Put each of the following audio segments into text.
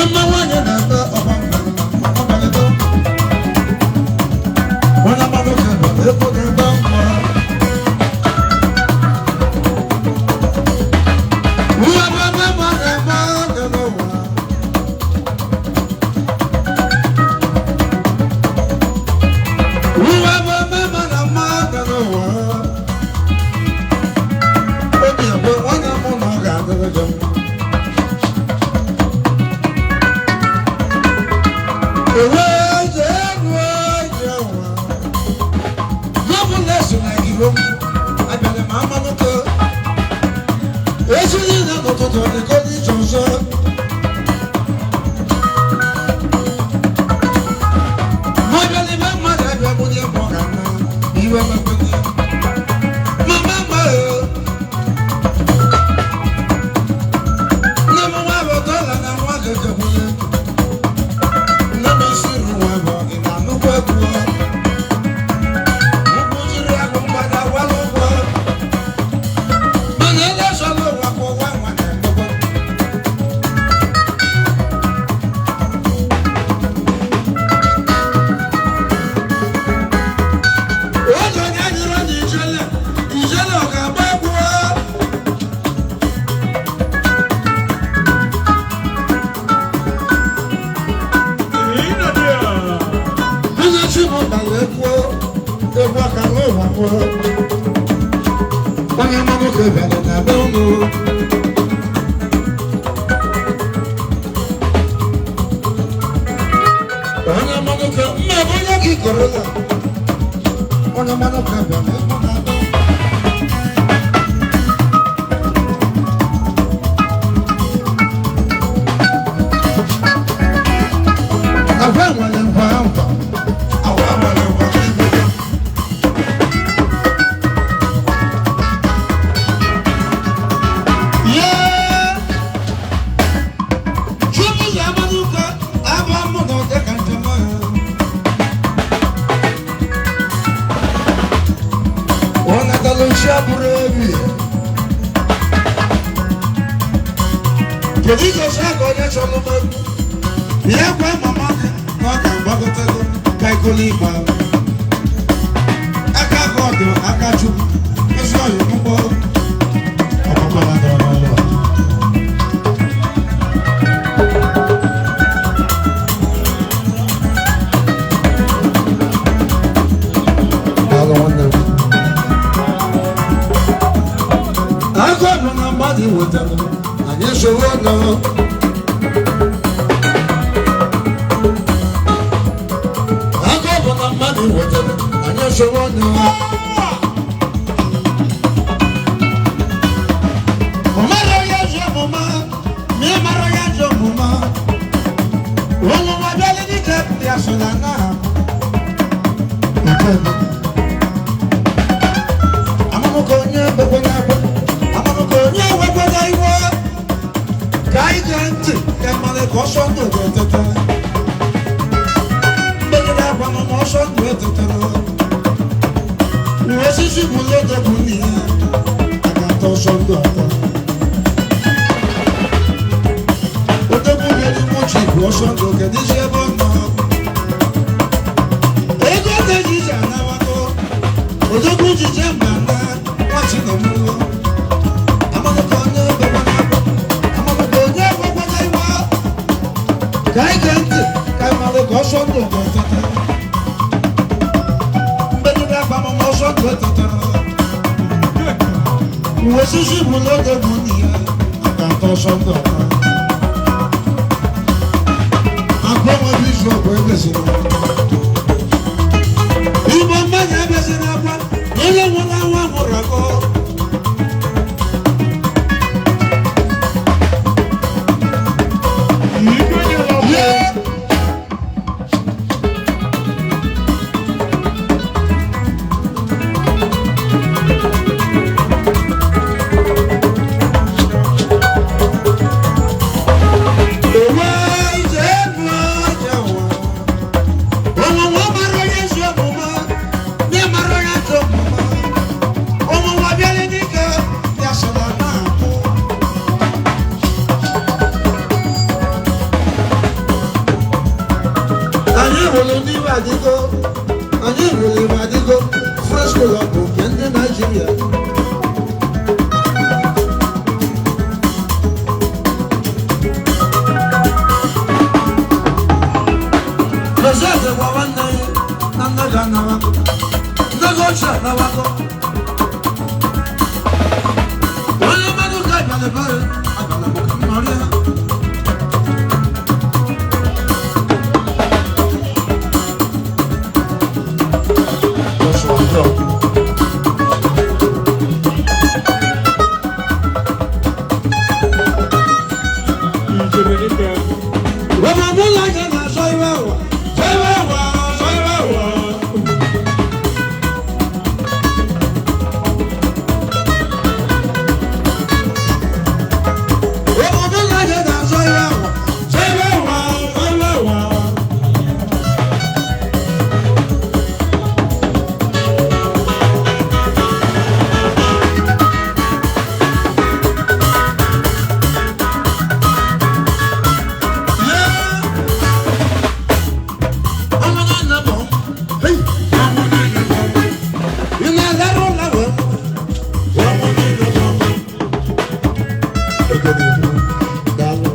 Mma nwanyị na-ata ọgba mmalite. Onye mmadụ ka bụ ego ga-ebe mma. Nwa bụ ebe mma ga-eme oge n'ụwa. Nwa bụ ebe mma na mma oge n'ụwa. Obi ekwe nwanne m na ọ ga-adịrị gị mma. Onye mmanụ ka bịara na be unu. Onye mmanụ ka mma bụ onye gị kọrọla. Onye mmanụ ka bịara ịmụ na be. Agwa nwere nkwa nkwa. Agwa nwere nkwa nkwa. Kedu gosi aka onye chọrọ m egwu? Ihe gwa mama gị na ọ ga-agbagotego ka ikolo igba. Aka gị ọdụ aka Chukwu, ezi ọyị mgbọ. Ọgbọgbọla dọrọ n'ụlọ. Daalụ nwanne m. Aka ọdụ na mmadụ wetara anyị esoro nọ. Aka ọbụ na mmadụ wetara anyị esoro nọ. Ọ mara onye ezi omume, ma ị mara onye ezi omume. Omume abịala dịka ya so na nna ha. Amamụka onye bekwe na-akwa, amamụka onye wekwe na iwe. Ka anyị gee ntị ka mmadụ ka ọsọ ndụ ga-etete. Mmegide akwa nọ ma ọsọ ndụ etetere. Uwe osisi bụ lodo bụ nne ya, a ga-ata ọsọ ndụ atọ. Odogwu ga-edi mụchi bụ ọsọ ndụ kedu isi ebe ọ nọ. Ego na-eji ije anawago, odogwu jije mba na nwachi na mmụọ. Amamụka onye bekwe na-akwa, amamụka onye wekwe na iwe. Ka anyị gee ntị ka anyị mara ka ọsọ ndụ ga-etete. Mgbegide akwa amụma ọsọ ndụ etetere. Uwe osisi bụ n'oge bụ nne ya, a ga-ata ọsọ ndụ atọ. Akwa enweghị izu ọgụ ebeziri. Igbo mmanya abịaziri akwa, onye nwụrụ anwụ nwụrụ akọ. Wụrụ n'iwe adịgo, anyị wụrụ iwe adịgo, Fresh Club bụ nke ndị Naịjirịa. Lọsẹ̀ẹ̀sẹ̀ gwa nwanne ya na nne gị anawago, nne gị ochie anawago. Onye mmadụ ka abịala ebe abịala bụ ka m nọrọ ya. Joshua Drop. Ọmọ mú láyé náà sọ ìwé wà, sọ ìwé wà, sọ ìwé wà. Ọmọ mú láyé náà sọ ìwé wà, sọ ìwé wà, sọ ìwé wà. Ọmọ náà nà bọ̀, hey, ọmọ náà nà bọ̀. Iná ẹlẹ́rù làwọn ọmọ náà nà bọ̀. Ego na-ekwu, daalụ.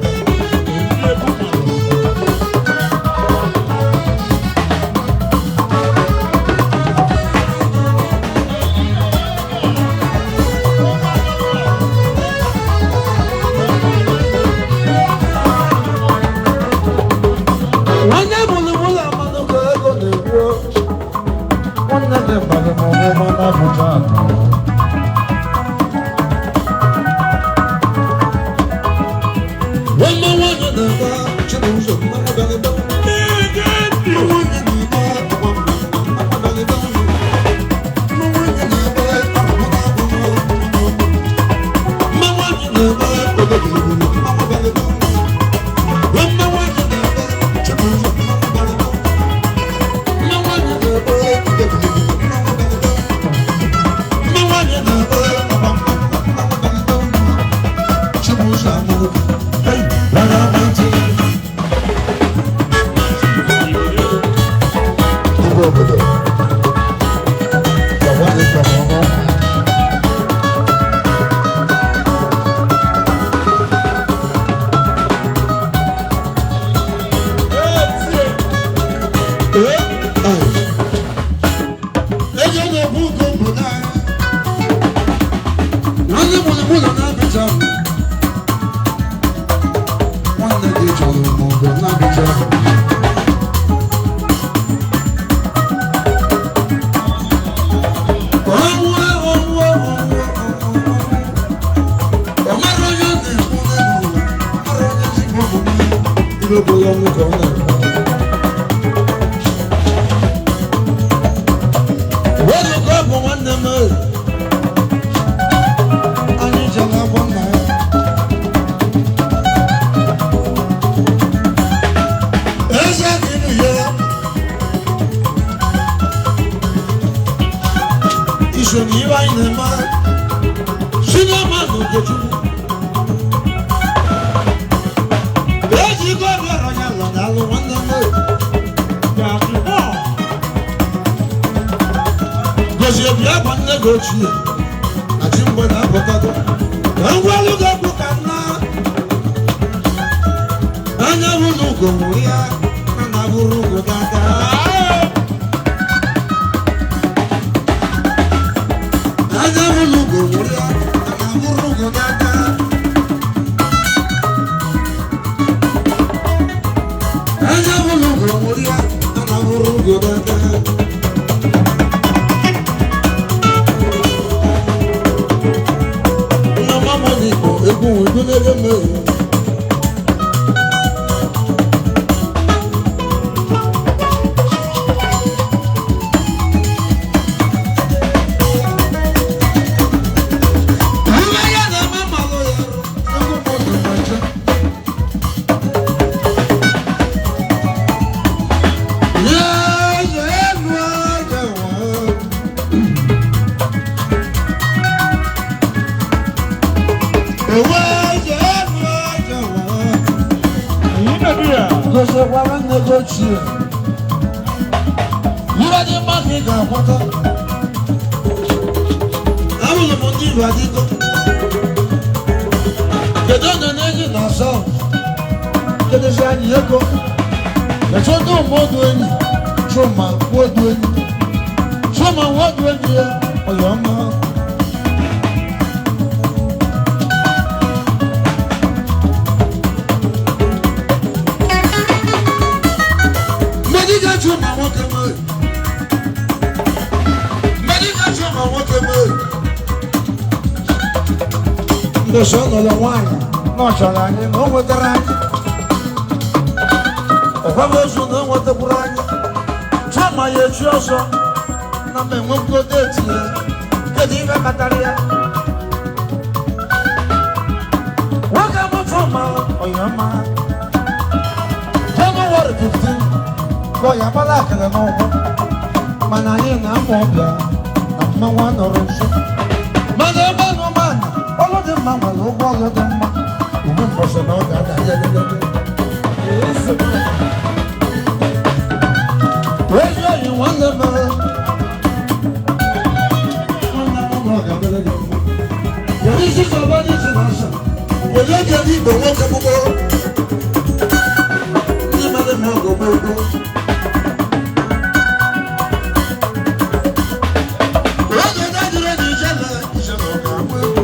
Nwanne bụrụ amanụ ka ego na-ekwu. Nwanne gị bara m ọmụma n'Abuja. Nwanne nwanyị na-agba Chinụzọ mmanụ bịara ebe. Nwanne nwanyị na-agba agwa mmanụ bịara ebe. Nwanne nwanyị na-agba agwa mmanụ. Nwanne nwanyị na-agba obodo mmanụ bịara ebe. Nwanne nwanyị na-agba Chinụzọ mmanụ bịara ebe. Nwanne nwanyị na-agba obodo mmanụ bịara ebe. Nwanne nwanyị na-agba agwa mmanụ bịara ebe. Chinụzọ amụrụ. Hey, rara m ntị. Igwe obodo. Gwa gị ka ọ hụ. Ee, ai. Ego na-ekwu nke obodo anyị. Nwanne m ụlọ na-abịja m. Nwanne gị chọrọ m ọgụ na-abịja m. Ọnwụ, ọnwụ, ọnwụ, ọnwụ. Ọ mara onye ọ na-ekwu n'elu ụwa, ọ mara onye ezigbo omume. Ibe bụ ya ọnwụ ka ọ na-ekwu. Weluga bụ nwanne m e. Anyị jere agwọ nna ya. Eze dị nụ ya. Iso na iwe anyị na-eme. Sinema na Okechukwu. Eji ego ọbịara ya lọ n'alụ nwanne m e. Gozie bịa gwa nne gị ochie na chi mgbe na-apụtago ka ngwa ọlụ gị bụ ka nna anya bụrụ ugo nwụrụ ya na na bụrụ ugo dada anya bụrụ ugo nwụrụ ya na na bụrụ ugo dada anya bụrụ ugo nwụrụ ya na na bụrụ ugo dada. Nna mama n'Igbo egwu egwu n'ebe mmeri. Iwe ya na-eme mmalụ ya arụ, egwu mmadụ na-acha. Ya ya elu aja wa. Gosi gwara nne gị ochie Ibe dị mma ka ị ga-akwata. Ahụrụ m ndị Igbo adịgo. Kedu onye na-enyi na South? Kedụzi anyị ego? Etu ndị ụmụọdụ enyi, Chuma nwodu enyi. Chuma nwodu enyi ya, ọyọ ọma. Mmedika Chuma nwoke mere. Mmedika Chuma nwoke mere. Mbọsị ọ nọrọ nwaanyị na ọ chọrọ anyị na o nwetara anyị. Ọkwago ozu na o nwetakwuru anyị. Chuma ya echi ọzọ na m enwekwugo deeti ya. Kedu ife kpatara ya? Nwoke bụ Chuma ọyọma. Jenụwarị 15 ka ọ ya gbara akara n'ụkwụ. Mana anyị na-amụ ọbịa na mmanwụ anọrọ nso. Mana ebe anụmanụ, ọlụ dị mma nwere ụgwọ ọlụ dị mma. Ugbu mbọsị na ọ ga-ada ya lelele. Ezi oyi nwanne m. Nwanne m ọ ga-adịrị gị mma. Were isi sọba n'isi na nsọ. Were oge ndị Igbo nwoke gbugbo. Ndị mmadụ ma ọgụ gbogbo. Oge na-adịrị n'ijele, ijele ọ ga-agba egwu.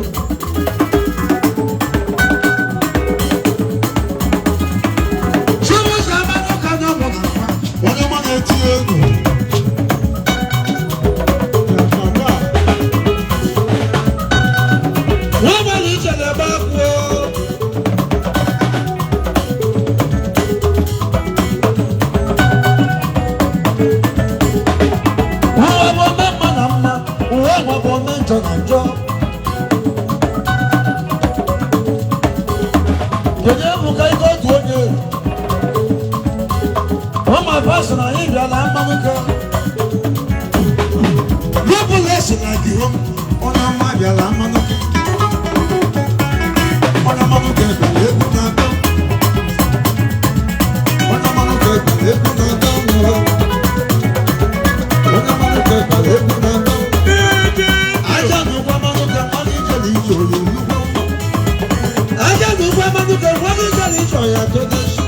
Chibuzo amanụ ka na mụ na-akwa, onye mụ na-eti egwu. Nwagbala ijele ebe akwụ. Ụwa bụ ome mma na mma, ụwa nwa bụ ome njọ na njọ. Kedu ebuka ike otu onye? Ụmụ afọ na anyị bịara mmanụ ka. N'ọbụla esi na gị hụ, onye ọma bịara mmanụ ka. Onye mmanụ ka bịara egwu na-atọ. Onye mmanụ ka bịara egwu na-atọ nwụrụ. Onye mmanụ ka bịara egwu na-atọ. Aja n'ụgwọ mmanụ ka mmanụ ijele ije oyi olugbo mma. Aja n'ụgwọ mmanụ ka mmanụ ijele ije ọya atọ n'isi.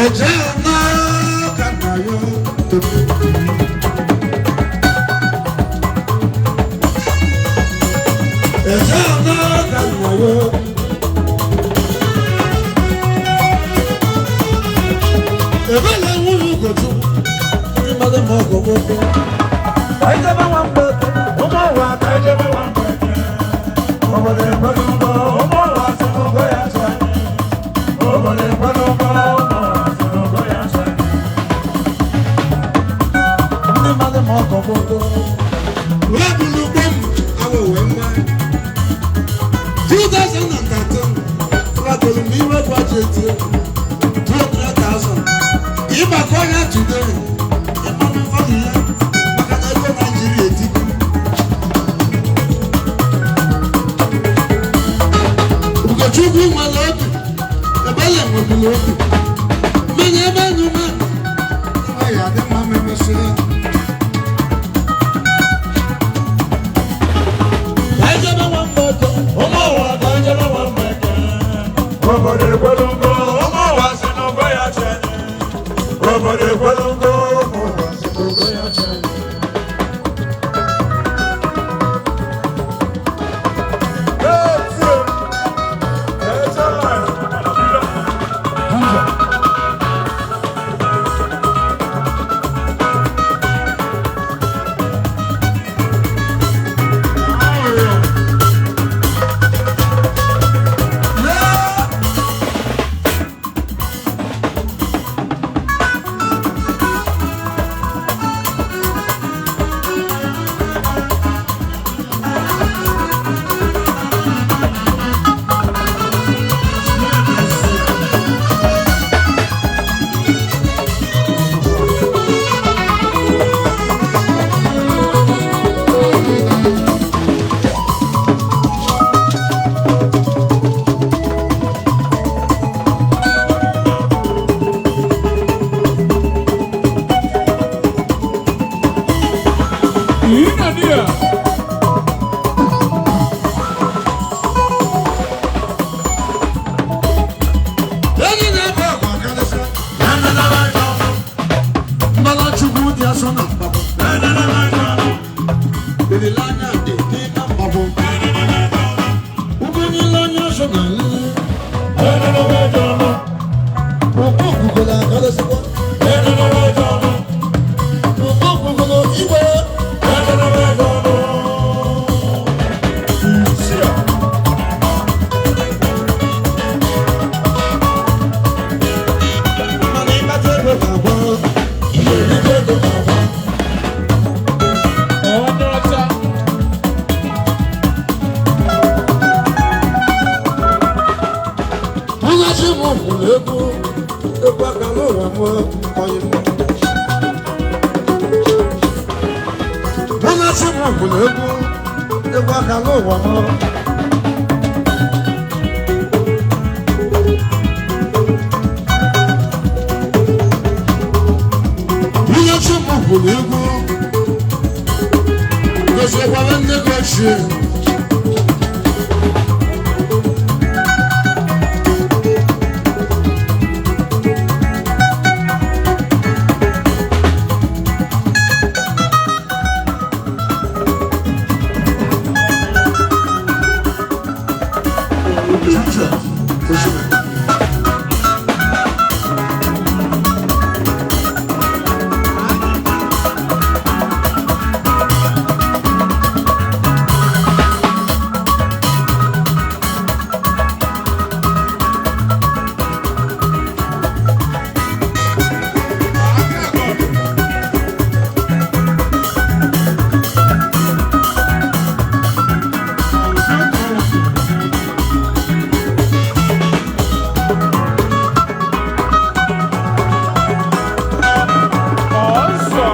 Eje na ka nna ya tobi. Eje na ka nna ya. Ebele nwunye Ugochukwu, ndị mmadụ ma ọgọ gbogbo. Ka anyị jebe nwa mgbeke, ụmụ ụwa ka anyị jebe nwa mgbeke. Obodo ekwelu ụgbọ, ụmụ ụwa sị n'ụgwọ ya chọ anyị. Obodo ekwelu ụgbọ, ụmụ ụwa sị n'ụgwọ ya chọ anyị. Ndị mmadụ ma ọgọ gbogbo. Wee bulu ugbo m, awọ wee nwa. 2013, rapụrụ m iwe gbaji eti 200,000. Ịgbakọ ya today, ịmanụ value ya, maka na ego Naijiria etigo. Ugochukwu nwere obi, Ebele nwebulu obi. Mmanya ebe enu ma, iwe ya adị mma ma emesịa. Ka anyị jebe nwa mgbeke, ụmụ ụwa ka anyị jebe nwa mgbeke. Obodo ekwelugo, ụmụ ụwa sị n'ụgwọ ya chi anyị. Obodo ekwelugo, ụmụ ụwa sị n'ụgwọ ya chi anyị. Etie, eche life. Yeah! Inania. Enyi na-ebe ọgụ akarịsịa. Mbala Chukwu dị asọ na mgbapụ. Olileanya dị n'ime mgbapụ. Ugwu niile anya asọ na nlele. Ụkpọ okwukwe akarịsịkwa. Ụkpọ okwukwe igwe. Mana ịkpata ego ga-agwa. Ihe erite ego ga-agwa. Onye ọcha. Onye chi m kwuru egwu egwu aka n'ụwa m onye m. Onye chi m kwuru egwu egwu aka n'ụwa m. Onye chi m kwuru egwu gosiekwara nne gị ochie. Ọsọ.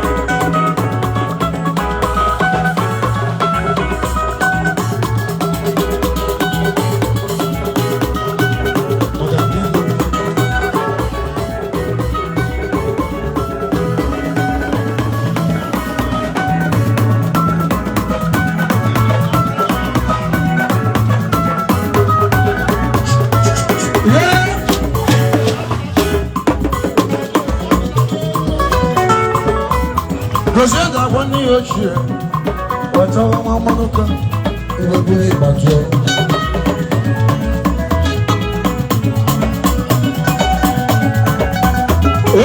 Gozie ga-agwa nne ya ochie wetawa nwa mmanụka mgbe buru ịgbajụọ.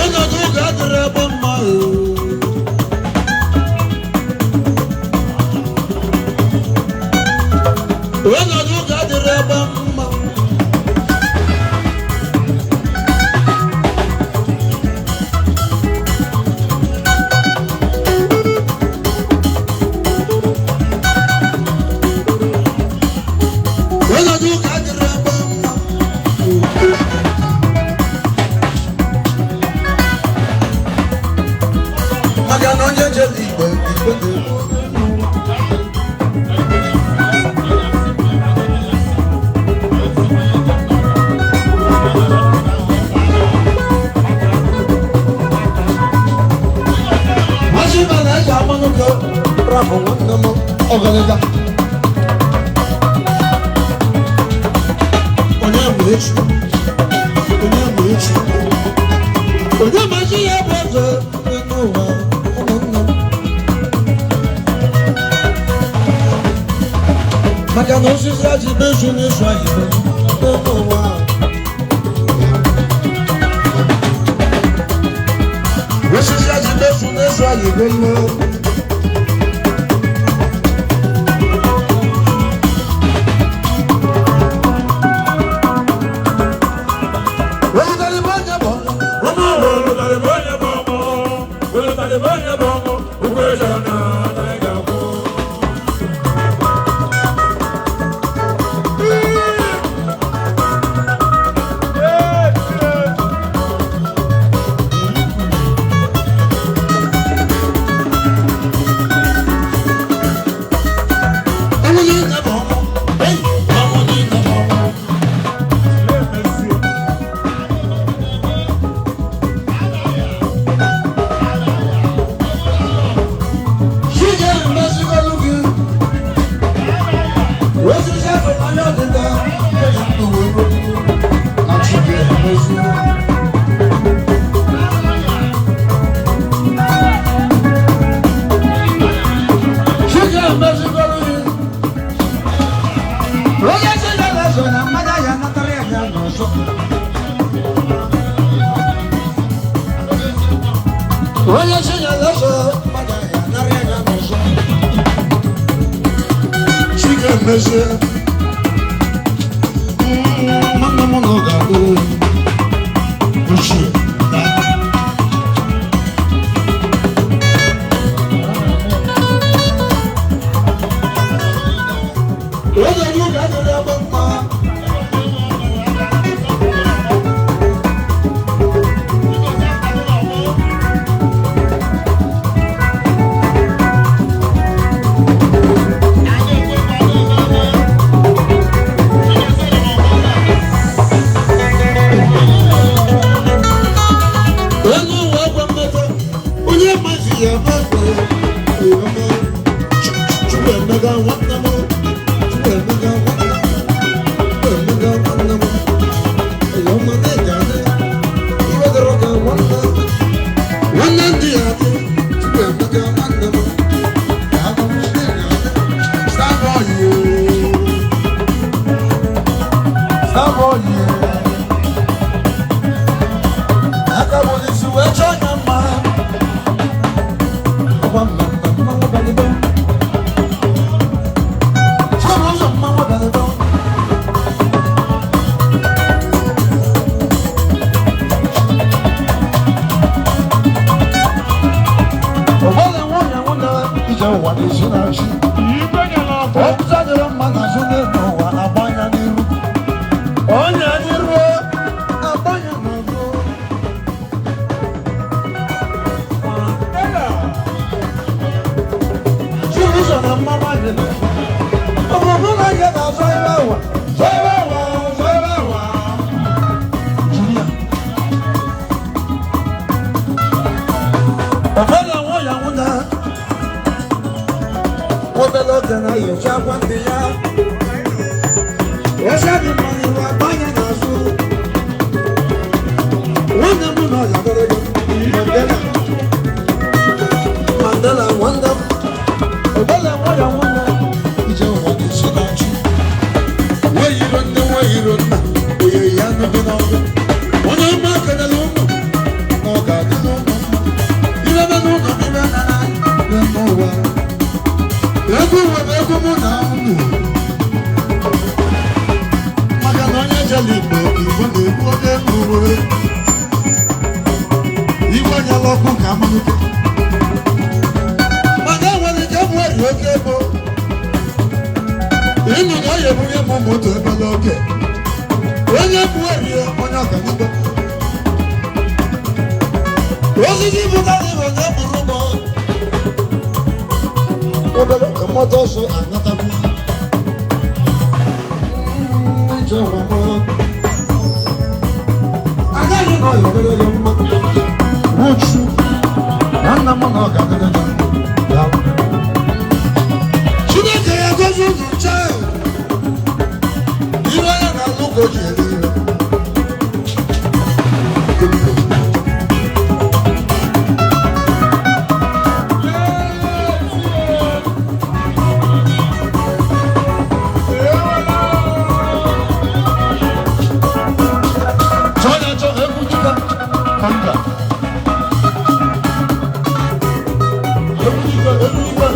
Ọnọdụ oge adịrị ebe mma oo. Ọnọdụ oge adịrị ebe mma. Ọnọdụ oge adịrị ebe mma. Maka na onye jere igbe igbe ga-egbu. Masị ma na eji amanụka rapụ nwanne m ọgọlịga. Onye ma echi? Onye ma echi? Onye ma echi ya bụ eze n'ụwa ụmụnne m. Maka na osisi ajị bezu na-eso anyị n'ụwa. Osisi ajị bezu na-eso anyị n'ụwa. Olùdarí bá jẹ́ bọ̀. Ọmọ olùdarí bóyá bọ̀ mọ́. Olùdarí bóyá bọ̀ mọ́. Ugbo ìṣọ̀nà náírà kú. Ọmọ ní ìjẹ̀bọ̀ ọmọ. Ọmọ ní ìjẹ̀bọ̀ ọmọ. mezie. Nwanne m na ọ ga-adịrị ochie na oge gị ga-adịrị ebe mma. Onye ụwa gwa mmeta, onye mazi ya mebe ọma. Chukwu emega nwanne m, Chukwu emega nwanne m, Chukwu emega nwanne m. Ọma na-ege adị, iwe dọrọ ka nwanne nwanne ndị ya adị. Chukwu emega nwanne m, ka anụ m na-ege adị. Starboy ooo, Starboy ooo. Aka bụ n'isi wee chọọ ya mma. Ọgba mmemme mmanwụ balibo. Chọrọ ụzọ mmanwụ balibo. Ọgbọla nwunye nwunye ije ụwa n'ezi na-achị. Ọpụta dịrị mma n'azụ n'elu ụwa agbanya n'iru. Onye n'iru agbanya n'azụ. Chibuzo na mmanwụ anyị nọ. Ọ bụrụ na ihe na-azọ ebe awa, zọ ebe awa, zọ ebe awa. Jiri ya. Ọbụla nwa ya nwụna. Obere oge na ya eji akwa ndị ya. Eze dị mma n'iru agbanye n'azụ. Nwanne m na ọ ga-adọrọ gị. Mandela. Mandela nwanne m. Ọbụla nwa ya nwụna. Ije ụwa na-esi na-achị. Nweyiro nne, nweyiro nna, onye ya nọdụ n'ọrụ. Onye ọma kelele ụmụ, na ọ ga-adị n'ụlọ mma. Ibe ebe n'ụlọ m, ibe na n'ụwa. Egwu ụwa bụ egwu mụ na unu. Maka na onye jere Igbo, Igbo na-egbu oge uwe. Igwe nyere ọkụ ka amalite. Mana enwere ike bụ eri oke ego. Ịnụ na ọ ya ebunye m moto ebele oge. Onye bụ erie onye ọganibo. Osisi bụtara ibe na eburu m. Obere oge moto ọsọ anatakwu. Ije ụwa m. Agaghị na ọ ya dịrị gị mma. Wuchu, nwanne m na ọ ga-adịrị gị mma. Chineke ya gozi unu nche. Iwe ya na-alụ ka o ji eri ire. Chọọ ya chọọ egwu chika kọnga. Egwu chika, egwu chika.